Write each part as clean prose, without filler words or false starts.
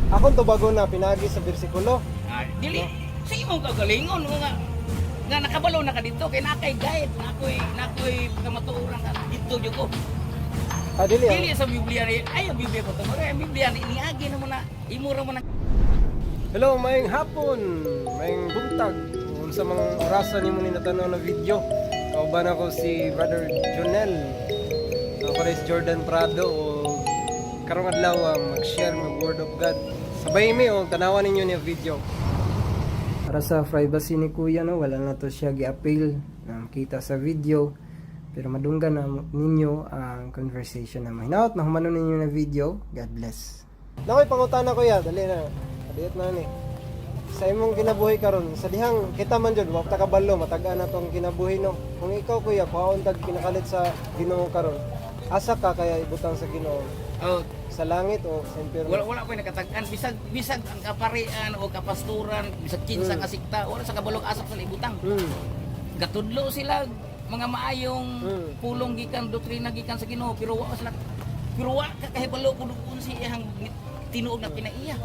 Akong tubagon na pinaagi sa bersikulo. Ah, dili sa imong kagalingon nga nga nakabalo na ka dito kay naa kay guide, naa koy kamatuoran nga dito jud ko. Ah, dili. Dili sa Biblia ni, ay, ang Biblia ko to. Ang Biblia ni niagi na mo na imo ra mo na. Hello, maayong hapon, maayong buntag. Kung sa mga orasan nimo ni natanaw na video, kauban ako si Brother Jonel. Ako rin si Jordan Prado o karong adlaw ang mag-share ng Word of God. Sabay mi o tanawan ninyo niya video. Para sa privacy ni Kuya, no, wala na to siya gi-appeal na makita sa video. Pero madunggan na ninyo ang conversation na mahinaot na humano ninyo na video. God bless. Nakoy pangutana, kuya, dali na. Kadiyot na ni. Sa imong kinabuhi karon, sa dihang kita man jud wa ta kabalo matag-an na tong kinabuhi, no. Kung ikaw, kuya, kuhaon tag kinakalit sa Ginoo karon. Asa ka kaya ibutang sa Ginoo? Oh, Sa langit o sa impyerno? Wala wala koy nakatag-an bisag bisag ang kaparian o kapasturan, bisag kinsa ka sikta, wala sa kabalog asa sa ibutang. Gatudlo sila mga maayong pulong gikan doktrina gikan sa Ginoo, pero wa sila, pero wa ka kahibalo kung unsa iyang tinuod na kinaiya.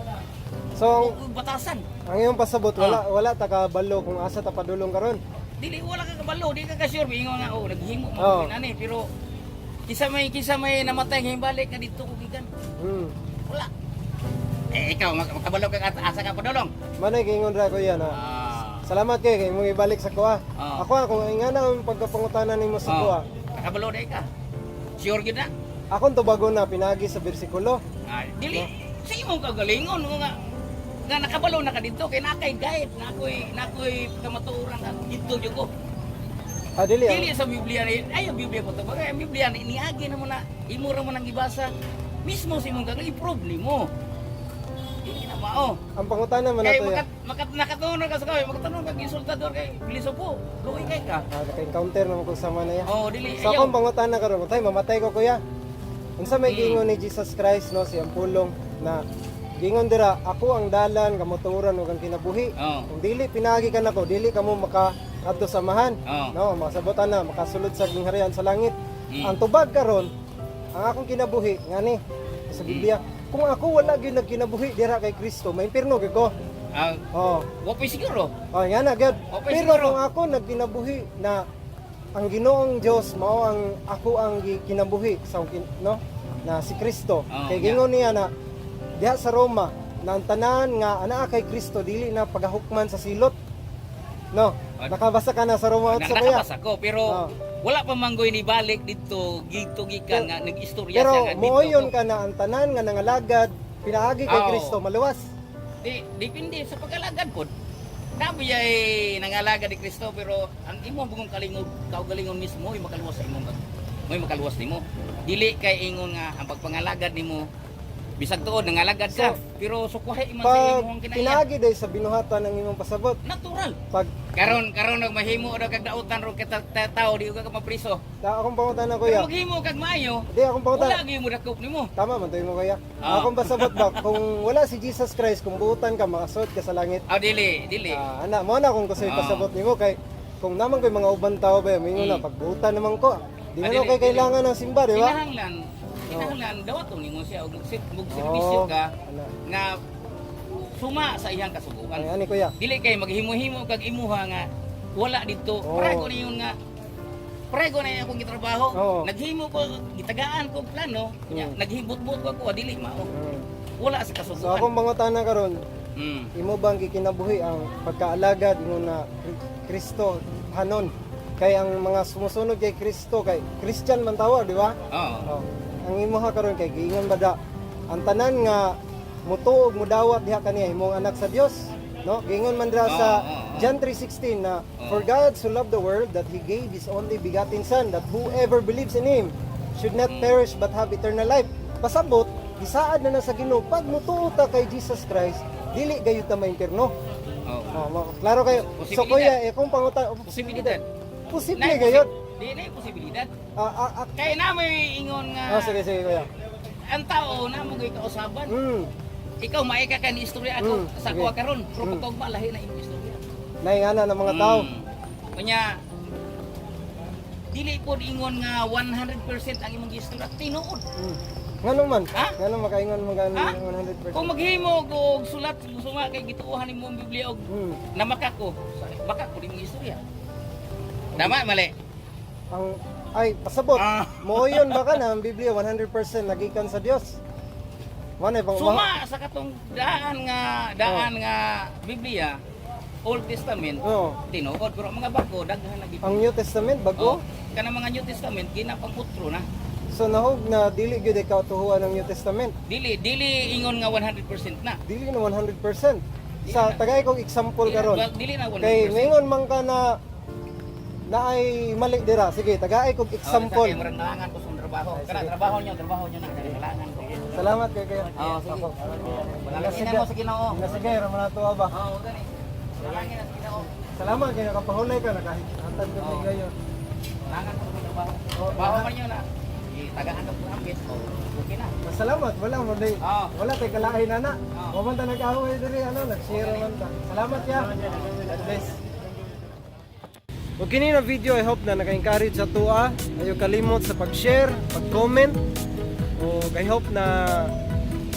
So, O batasan. ang iyong pasabot, wala wala ta kabalo kung asa ta padulong karon. Dili, wala ka kabalo, di ka ka sure ingon nga, oh, naghimo mo ani, pero kisa may namatay nga balik ka dito ko gikan. Wala. Eh, ikaw makabalo ka asa ka padulong. Manay giingon ra, kuya, na salamat kay kay imong ibalik sa kuha. Ako ah, kung ingana ang pagkapangutana nimo sa kuha, Nakabalo dai ka. Sure gyud na. Akong tubagon na pinaagi sa bersikulo. Ah, dili sa imong kagalingon nga nga nakabalo na ka dito kay naa kay guide, naa koy kamatuoran nga dito jud ko. Ah, dili. Dili sa Biblia ni, ay, ang Biblia ko to. Ang Biblia ni niagi na mo na imo ra mo nang gibasa mismo sa imong kagalingon, i-prove nimo. Dili na mao. Ang pangutana man Kay nato ya. makat makat nakatunod ka sa kaway, makatunod ka insultador kay bilis po. Luoy kay ka. Ah, naka-encounter naman kung sama na ya. Oh, dili. So Ayaw. akong pangutana karon, matay mamatay ko, kuya. Unsa may giingon ni Jesus Christ, no, siyang pulong na giingon dira, "Ako ang dalan, kamatuoran ug ang kinabuhi. Kung dili pinaagi ka nako, dili kamo maka adto sa Amahan." Oh. No, makasabotan na makasulod sa gingharian sa langit. Ang tubag karon, ang akong kinabuhi ngani sa Biblia. Kung ako wala gyud nagkinabuhi dira kay Kristo, maimpirno gyud ko. Ah, Oh. wa pa siguro. Oh, nga na gyud. Okay, Pero siguro. kung ako nagkinabuhi na ang Ginoong Dios mao ang ako ang kinabuhi sa no na si Kristo. Kay gingon niya na diha sa Roma na ang tanan nga anaa kay Kristo dili na pagahukman sa silot. No, nakabasa ka na sa Roma 8, kuya. Nakabasa ko pero wala pa manggoy ni balik dito gito gikan nga nag-istorya Pero siya nga dito. mooyon ka na ang tanan nga nangalagad pinaagi kay Kristo maluwas. Di depende sa pag-alagad pod. Nabi ay nangalagad ni Kristo, pero ang imong bugong kalingod kaugalingon mismo ay makaluwas sa imong mo'y makaluwas nimo. Dili kay ingon nga ang pagpangalagad nimo bisag tuod nangalagad ka So, pero sukwahi man sa pag imong kinaiya. pinaagi day sa binuhatan ng imong pasabot, Natural. Pag Karon karon nag mahimo daw kag dautan ro kita tao di ka mapriso. Ta akong pangutana, Pero kuya. maghimo kag maayo, Di akong pangutana. wala gyud mo dakop nimo. Tama man tayo mo, kuya. Ah. Akong pasabot ba kung wala si Jesus Christ, kung buutan ka makasuot ka sa langit? Ah, dili, dili. Ah, ana mo na kung kusoy pasabot nimo kay kung naman koy mga uban tao ba mingon na pagbuutan naman ko. Di Ah, na dili, kay dili. kailangan ng simba, di ba? Kinahanglan, kinahanglan dawaton nimo siya og magserbisyo ka Ana. nga suma sa iyang kasuguan. Ay, ani, kuya. Dili kay maghimo-himo kag imuha nga wala dito. Prego ni yun nga prego na akong gitrabaho. Naghimo ko, gitagaan ko plano, nya naghibot-bot ko ako, dili mao. Wala sa So kasuguan. akong pangutana karon, imo bang gikinabuhi ang pagkaalagad mo na Kristo hanon? Kay ang mga sumusunod kay Kristo kay Christian man tawag, di ba? Oo. Oh, ang imuha karon kay giingon ba da ang tanan nga mutuog mudawat diha kaniya imong anak sa Dios, no? Giingon man dira sa Oo, oo, oo. John 3:16 na "For God so loved the world that he gave his only begotten son, that whoever believes in him should not perish but have eternal life." Pasabot gisaad na na sa Ginoo, pag mutuo ta kay Jesus Christ dili gayud ta maimpirno. Oo. Oh, klaro kayo. So Posibilidad. kuya, eh, kung pangutan Posibilidad. posible Nay, gayud. Di na posibilidad. Ah, ah, ah. Kay na may ingon nga Oh, sige sige, kuya. Ang tao na mo kausaban. Ikaw maika ka ni istorya ako sa kuha karon, pero pagkaugma lahi na imong istorya. Naingana ng mga tao. Kanya dili pod ingon nga 100% ang imong istorya tinuod. Ngano man? Ha? Ngano makaingon mo gani Ha? 100%? Kung maghimo og sulat suma kay gituohan nimo ang Biblia og namaka ko, baka ko nimong istorya. Tama, mali? Ang ay pasabot. Ah. Mooyon ba ka na ang Biblia 100% nagikan sa Dios? Wala bang Suma sa katong daan nga Biblia, Old Testament, tinuod, pero ang mga bago daghan na gid. Ang New Testament bago? Oh, kanang mga New Testament ginapang-utro na. So nahog na dili gyud ikaw tuhuan ang New Testament. Dili ingon nga 100% na. Dili na 100%. Sa tagay kong example Dili, karon. well, dili na 100%. Kay mingon man ka na na ay mali dira. Sige, tagay kong example. Oh, kay murag nalangan ko sa trabaho. Ay, Kana sige. trabaho niyo na nalangan ko. Salamat kay kayo. Oh, sige. Balangin mo sa Ginoo. Nasigay ra man ato ba. Oo, gani. Balangin na sa Ginoo. Salamat kay nakapahulay ka, nakahatag ka Oo. gayon. Nalangan ko sa trabaho. Oh, Trabaho man niyo na. Tagaan ka po ambit. Oh, okay na. Salamat, wala mo day. Oo. Wala tay kalain ana. Oo. Wa man ta nag-away diri ano, nag-share man ta. Salamat ya. God bless. Ug kini na video, I hope na naka-encourage sa tua. Ayo kalimot sa pag-share, pag-comment. Ug I hope na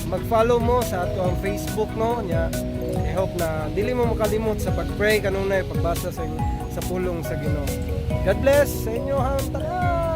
mag-follow mo sa ato ang Facebook, no, nya. I hope na dili mo makalimot sa pag-pray kanunay, pagbasa sa pulong sa Ginoo. God bless sa inyo ang tanan.